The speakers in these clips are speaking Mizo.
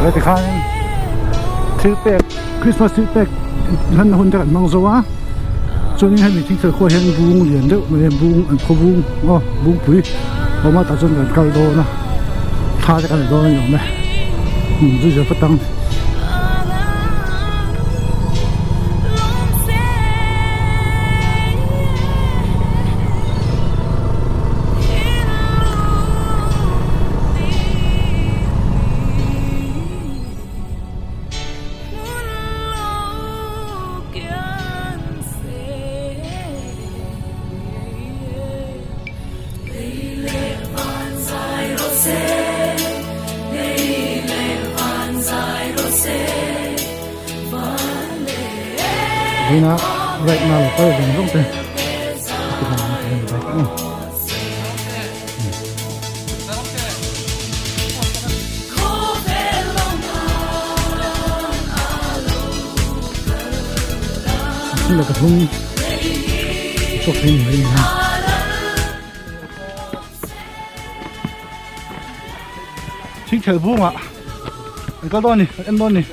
Heti tikhanin thil pek Christmas thil pek hlanna hun te kan hmang zo a chuanin hemi thingthel khuaah hian bung lian deuh mai bung an khaw bung aw bungpui a awm a tah chuan kan kal dawn a thla te kan la dawn a ni awm e umm zu zel phawt ang. Vawiina ride na lo kal zawng zawng te a ti lang ang tih a ni bike a. 3 chhuak thei ni mai a ni a. Thingthel bungah an kal dawn a ni an en dawn a ni.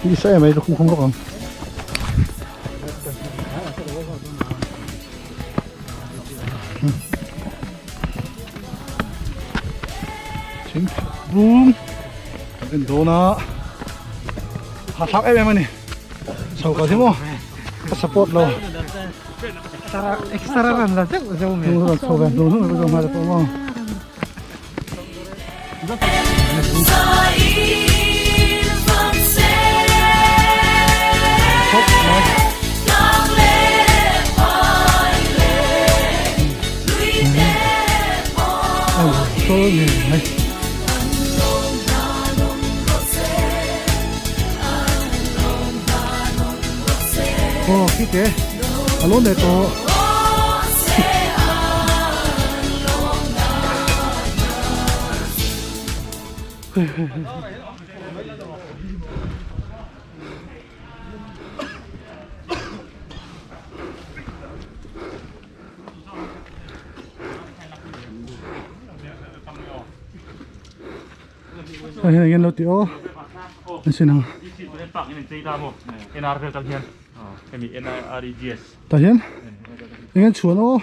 Nisa em mai lukhum khum bawk ang. Thingthel bung kan en dawn a hahthlak em em a ni chho kal hi maw ka support lo. Extra ran la zeuh zeuh mai. Hnung ran chho ve hnung hnung ran hmai te pawh maw. Aw khite a lo leh tawh. Hei hian engin lo tih aw an sin ang. Tah hian engin chhuan aw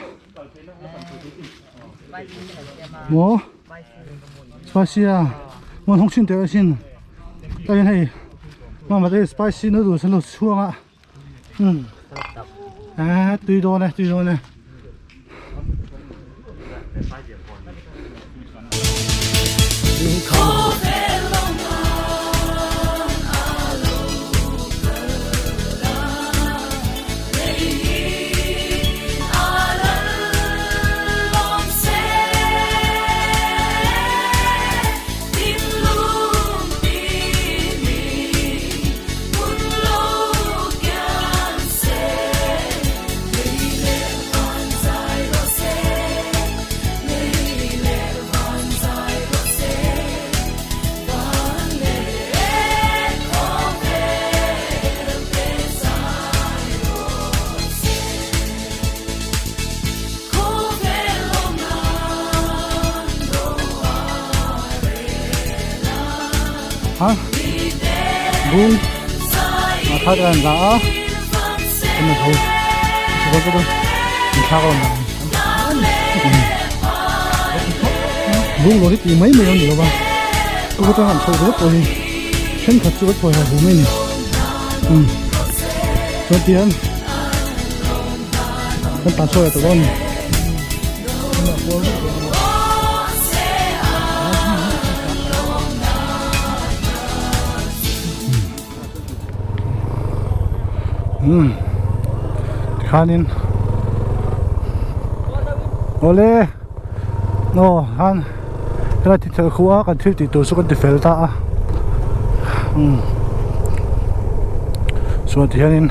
maw spicy a maw hnawng chhin teh asin tah hian hei mama te spicy noodles an lo chhuang a umm ah tui dawn e tui dawn e. Ha bung a thar an la a an ho chu chu an thlak a bung lo hi tih mai mai a ni lo va chu atang an chhoh ringawt pawh hi thenkhat chu ka thawi ha hu mai a ni umm chuan ti hian kan tan chhuak leh tawh dawn a ni. Umm tikhanin awle aw khan helai thil thel khu a kan thil tih tur chu kan ti fel ta a umm chuan ti hianin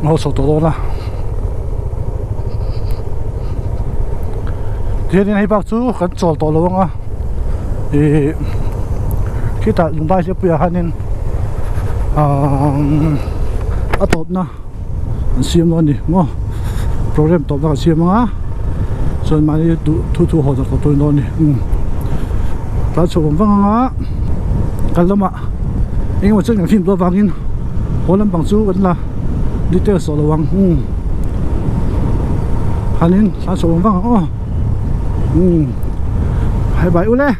an haw chho tawh dawn a tihianin hei bak chu kan chawl tawh lo ang a ihh khitah lungdai hliapui ah hianin ahh a tawpna an siam dawn a ni maw program tawpna kan siam ang a. Chuan mahni duh thu thu haw zawk tur dawn a ni. Umm tlan chhuah vang vang anga kal lamah eng emaw chen kan fim tawh avangin haw lampang chu kan la details tawh lo ang. Umm hanin tlan chhuah vang vang ang aw. Umm hai bai ule.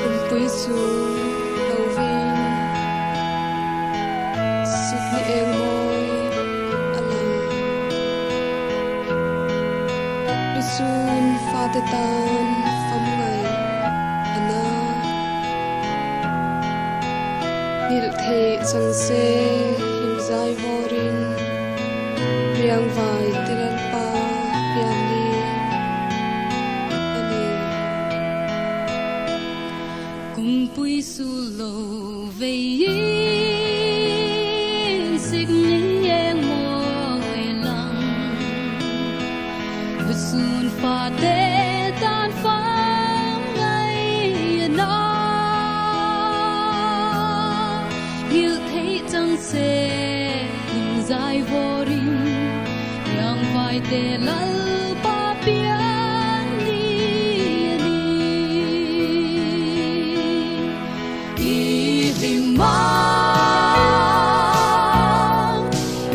Pumpui chu lo vein sikni eng mawi a lang. Luchun fate tan fam ngaih a na. Nghilh theih chang se hlimzai vawrin riangvai te Lalpa pianni a ni. Kumpui su lo veiin sikni eng mawi lang. Lusun fate tan fam ngaih a na. Nghilh theih chang se hlim zai vawrin riangvai te Lalpa pian ni a ni. I hlim ang, i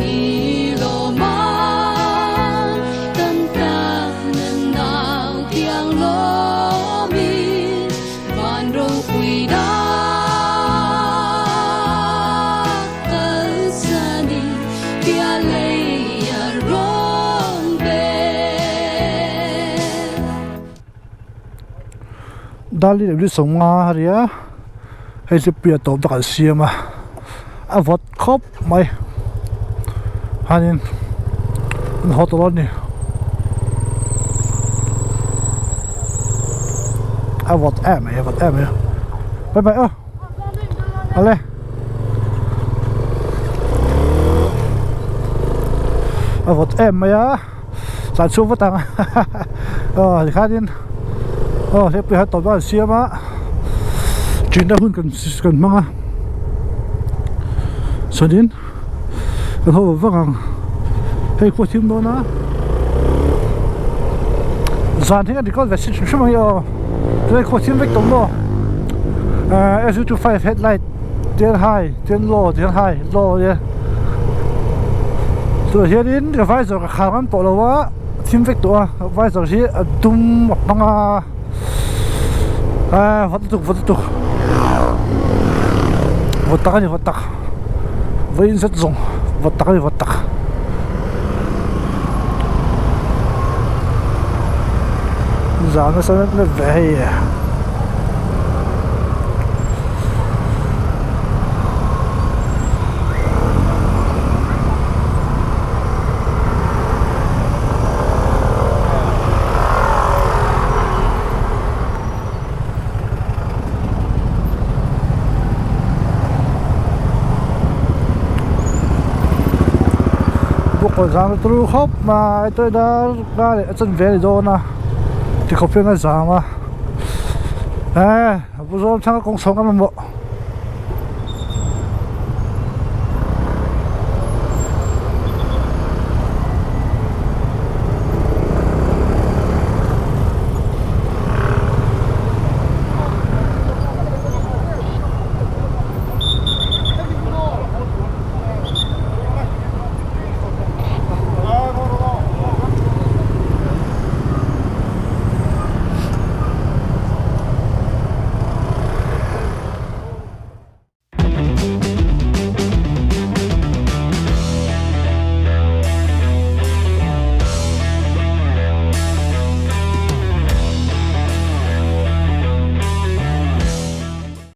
lawm ang, kan tan a nau thiang lawmin van ropui dah kalsanin pialei a rawn pe. Dali leh lu sawmnga a ria hei chu piah tawp te kan siam a a vawt khawp mai hanin an haw tawh dawn a ni a vawt em mai a vawt em mai bye bye aw awle. A vawt em mai a. Tlan chhuak vat ang aw tikhanin aw hlepui han tawp a an siam a ṭinna hun kan kan hmang a chuanin kan haw vang vang ang hei khua thim dawn a zan hi a record ve si hrim hrim ang hi aw tunah khua thim vek tawh maw eh S U 25 headlight ten high ten low ten high low a nia. Tunah hianin ka visor ka khar ngam tawh lo a thim vek tawh a visor hi a dum a hmang a ah vawt lutuk vawt lutuk vawt tak a ni vawt tak vawiin zet zawng vawt tak a ni vawt tak. Zan nasa nep nep ve hei. Buk a zam turu khawp mai tawih dar dar leh a chanve a ni dawn a tikhawp hian a zam a eh a bu zawm thang a kawng chhawng a mamawh.